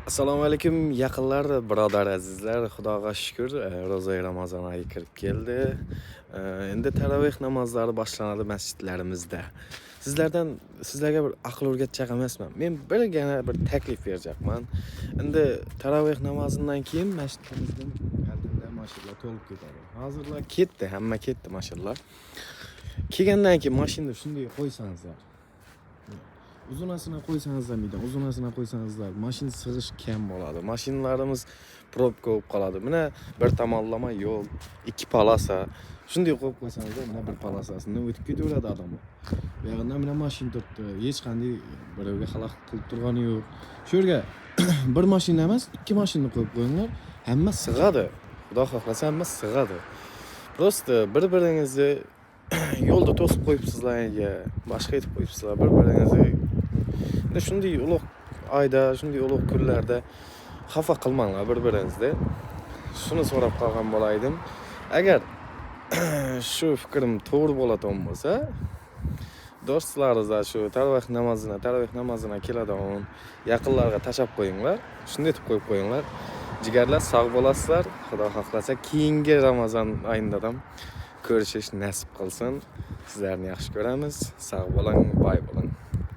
Assalomu alaykum, yaqinlar, birodar, azizlar. Xudoga shukur, ro'zai Ramazon oyi kirib keldi. Endi taroveh namozlari boshlanadi masjidlarimizda. Sizlardan, sizlarga bir aql o'rgatacak emasman. Men birgina bir taklif berjakman. Endi taroveh namozidan keyin masjidimizning oldida mashinalar to'lib ketadi. Hozirlar ketdi, hamma ketdi mashinalar. Kelgandan keyin mashinani shunday qo'ysangizlar, uzunasini qo'ysangizlar, miydan uzunasini qo'ysangizlar, mashina sig'ish kam bo'ladi, mashinalarimiz probka bo'lib qoladi. Mana bir tomonlama yo'l, ikki полоса. Shunday qo'yib qo'ysangizlar, mana bir полоса sidan o'tib ketaveradi odamlar. Bu yog'idan mana mashina turibdi, hech qanday birovga xalaqit qilib turgani yo'q. Shu yerga bir mashina emas, ikki mashina qo'yib qo'yinglar, hamma sig'adi. Xudo xohlasa, hamma sig'adi. Просто bir biringizni yo'lda to'sib qo'yibsizlar, boshqa etib qo'yibsizlar bir biringizni. Endi shunday ulug' oyda, shunday ulug' kunlarda xafa qilmanglar bir biringizni. Shuni so'rab qolgan bo'laydim. Agar shu fikrim to'g'ri bo'ladigan bo'lsa, do'stlaringizlar, shu taroveh namozina keladigan yaqinlarga tashlab qo'yinglar, shunday etib qo'yib qo'yinglar. Jigarlar, sog' bo'lasizlar. Xudo xohlasa, keyingi Ramazon oyida ham ko'rishish nasib qilsin. Sizlarni yaxshi ko'ramiz. Sog' bo'ling, boy bo'ling.